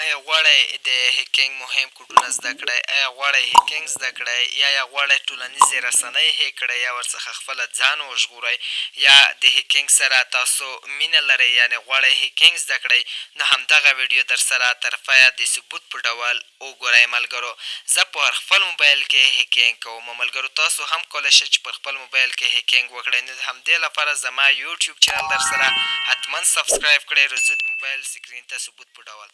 ایا غواړئ د هیکنګ مهم کوډونه زده کړئ؟ ایا غواړئ هیکنګ زده کړئ؟ یا یا غواړئ ټولنیزې رسنۍ هیک کړئ یا ورڅخه خپله ځان وژغورئ؟ یا د هیکنګ سره تاسو مینه لرئ یعنې غواړئ هیکنګ زده کړئ؟ نو همدغه ویډیو درسره تر پایه د ثبوت په ډول وګورئ ملګرو زه پر خپل موبایل کې هیکنګ کوم ملګرو تاسو هم کولی شئ چې پر خپل موبایل کې هیکنګ وکړئ نو د همدې لپاره زما یوټیوب چینل درسره حتما سبسکرایب کړئ رځو د موبایل سکرین ته ثبوت په ډول.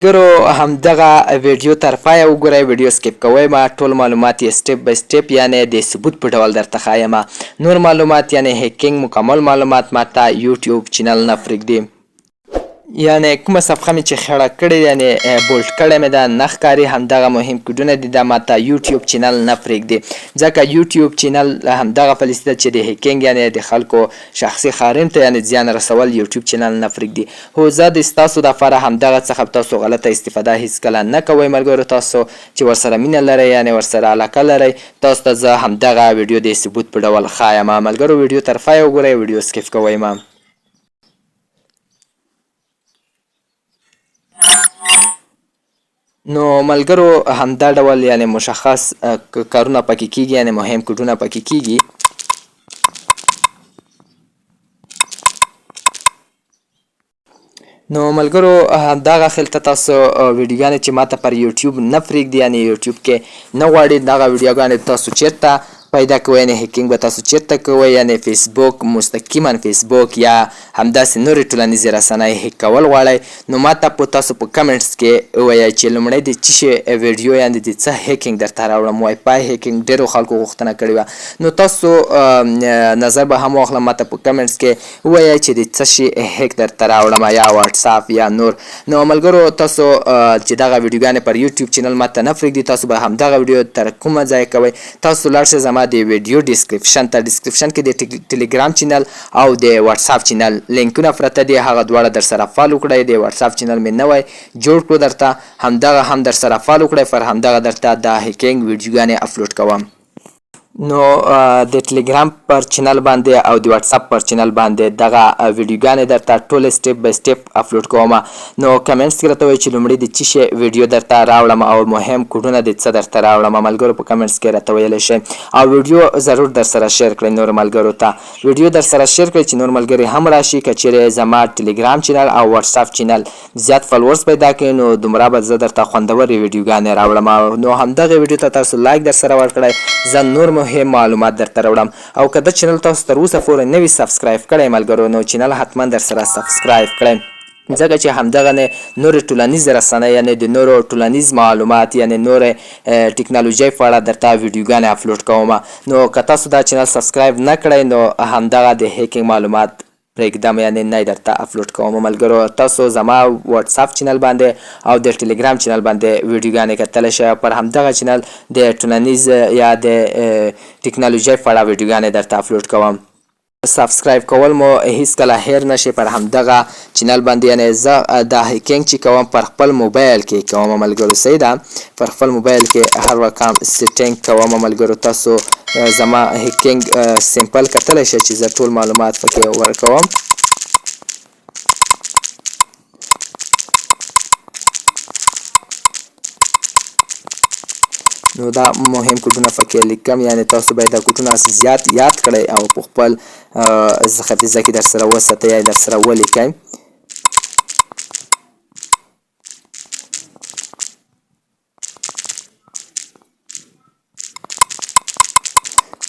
ملګرو همدغه ویډیو تر پایه وګورئ، ویډیو سکیپ کوئ مه، ټول معلومات یې سټیپ بای سټیپ یعنې د ثبوت په ډول درته ښایم. نور معلومات یعنې هیکنګ مکمل معلومات ماته یوټیوب چینل نه پریږدي. یعنې کومه صفحه مې چې خړه کړې یعنې بولډ کړې مې ده نه ښکاري، همدغه مهم کوډونه دي، دا ماته یوټیوب چینل نه پریږدي، ځکه یوټیوب چینل همدغه پالیسي ده چې د هیکنګ یعنې د خلکو شخصي حریم ته یعنې زیان رسول یوټیوب چینل نه پریږدي. هو زه د ستاسو دپاره همدغه څخه تاسو غلطه استفاده هیڅکله نه کوئ ملګرو تاسو چې ورسره مینه لرئ یعنې ورسره علاقه لرئ تاسو ته زه همدغه ویډیو د ثبوت په ډول ښایم ملګرو ویډیو تر پایه وګورئ ویډیو سکیپ کوئ مه. نو ملګرو همدا ډول یعنې مشخص کارونه پکې کیږي یعنې مهم کوډونه پکې کیږي. نو ملګرو دغه خلته تاسو ویډیوګانې چې ماته پر یوټیوب نه پریږدي یعنې یوټیوب کې نه غواړي دغه ویډیوګانې تاسو چیرته پیدا کوئ یعنې هیکنګ به تاسو چیرته کوئ یعنې فیسبوک مستقیما فیسبوک یا همداسې نورې ټولنیزې رسنۍ هیک کول غواړئ نو ماته په تاسو په کمنټس کې ووایئ چې لومړی د څه شي ویډیو یعنې د څه هیکنګ درته راوړم وای فای هیکنګ ډیرو خلکو غوښتنه کړې وه نو تاسو نظر به هم واخلم ماته په کمنټس کې ووایئ چې د څه شي هیک درته راوړم یا واټساپ یا نور نو ملګرو تاسو چې دغه ویډیوګانې پر یوټیوب چینل ماته نه پرېږدي تاسو به همدغه ویډیو تر کومه ځایه کوئ تاسو لاړ شئ زما د ویډیو ډیسکریپشن ته ډیسکریپشن کې د ټلیګرام چینل او د واټساپ چینل لینکونه پرته دي هغه دواړه درسره فالو کړئ د واټساپ چینل مې نوی جوړ کړو درته همدغه هم درسره فالو کړئ پر همدغه درته د هیکینګ ویډیوګانې اپلوډ کوم. نو د ټلیګرام پر چینل باندې او د واتساپ پر چینل باندې دغه ویډیوګانې درته ټول سټیپ بای سټیپ اپلوډ کوم نو کمنټس کې راته وایي چې لومړی د څه شي ویډیو درته راوړم او مهم کوډونه د څه درته راوړم ملګرو په کمنټس کې راته ویلی شئ او ویډیو ضرور درسره شیر کړئ نور ملګرو ته ویډیو درسره شیر کړئ چې نور ملګري هم راشي که چیرې زما ټلیګرام چینل او واتساپ چینل زیات فالورز پیدا کړي نو دومره به زه درته خوندورې ویډیوګانې راوړم نو همدغه ویډیو ته تاسو لایک درسره ورکړئ زه نور مهم معلومات درته راوړم او که دا چینل تاسو تر اوسه پورې نه وي سبسکرایب کړی ملګرو نو چینل حتما درسره سبسکرایب کړئ ځکه چې همدغه نه نورې ټولنیزې رسنۍ یعنې د نورو ټولنیز معلومات یعنې نورې ټکنالوژۍ په اړه درته ویډیوګانې اپلوډ کوم نو که تاسو دا چینل سبسکرایب نه کړئ نو همدغه د هیکینګ معلومات پریږدم یعنی نه درته افلوډ کوم ملګرو تاسو زما واټساپ چینل باندې او د ټلیګرام چینل باندې ویډیوګانې کتلی شئ او پر همدغه چینل د ټولنیز یا د ټکنالوژۍ په اړه ویډیوګانې درته افلوډ کوم. سبسکرایب کول مو هیڅکله هیر نشي پر همدغه چینل باندې یعنی زه دا هیکینګ چې کوم پر خپل موبایل کې کوم ملګرو صحیح ده پر خپل موبایل کې هر رقم سیټینګ کوم ملګرو تاسو زما هیکینګ سیمپل کتلی شئ چې زه ټول معلومات پکې ورکوم. نو دا مهم کوډونه پکې لیکم یعنی تاسو باید دا کوډونه زیات یاد کړئ او په خپل حافظه کې درسره وساتئ یا درسره ولیکئ.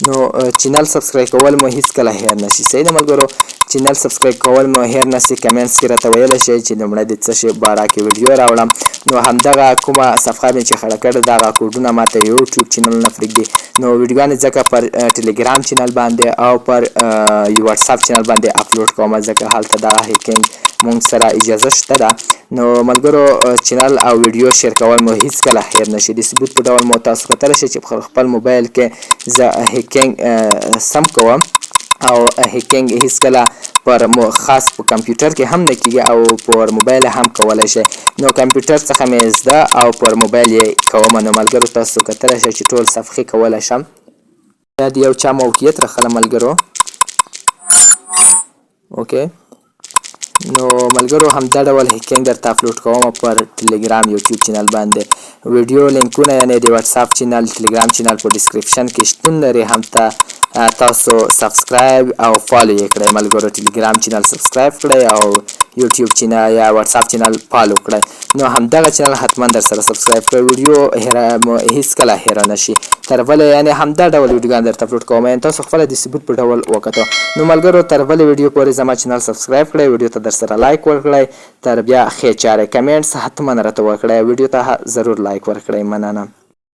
نو چینل سبسکرایب کول مو هیڅکله هیر نشي صحیح ده ملګرو چینل سبسکرایب کول مو هیر نشي کمنټس کې راته ویلی شئ چې لومړی د څه شي باره کې ویډیو راوړم نو همدغه کومه صفحه مې چې خړه کړې دغه کوډونه ماته یوټیوب چینل نه پرېږدي نو ویډیوګانې ځکه پر ټلیګرام چینل باندې او پر واټساپ چینل باندې اپلوډ کوم ځکه هلته دغه هیکینګ مونږ سره اجازه شته ده نو ملګرو چینل او ویډیو شیر کول مو هیڅکله هیر نشي د ثبوت په ډول مو تاسو کتلی شئ چې په خپل موبایل کې زه هیکینګ سم کوم او هیکینګ هیڅکله پر خاص په کمپیوټر کې هم نه کیږي او پر موبایل هم کولی شئ. نو کمپیوټر څخه مې زده او پر موبایل یې کوم. نو ملګرو، تاسو کتلی شئ چې ټول صفحې کولی شم. دا د یو چا موقعیت راخله ملګرو. okay، نو ملګرو، همدا ډول hacking درته اپلوډ کوم پر ټلیګرام، یوټیوب channel باندې. ویډیو لینکونه، یعنی د واتساپ channel، ټلیګرام channel په description کې شتون لري. هم ته تاسو subscribe او follow یې کړئ. ملګرو، ټلیګرام channel subscribe کړئ او یوټیوب channel یا واتساپ channel follow کړئ. نو همدغه channel حتما در سره subscribe کړئ، ویډیو هیڅ کله هیره نشي. تر بلې، یعنی همدا ډول ویډیوګان درته اپلوډ کوم، یعنی تاسو خپله د ثبوت په ډول وکتو. نو ملګرو، تر بلې ویډیو پورې زما channel subscribe کړئ، ویډیو ته در سره like ورکړئ. تر بیا ښې چارې. comments حتما راته وکړئ، ویډیو ته ضرور like ورکړئ. مننه.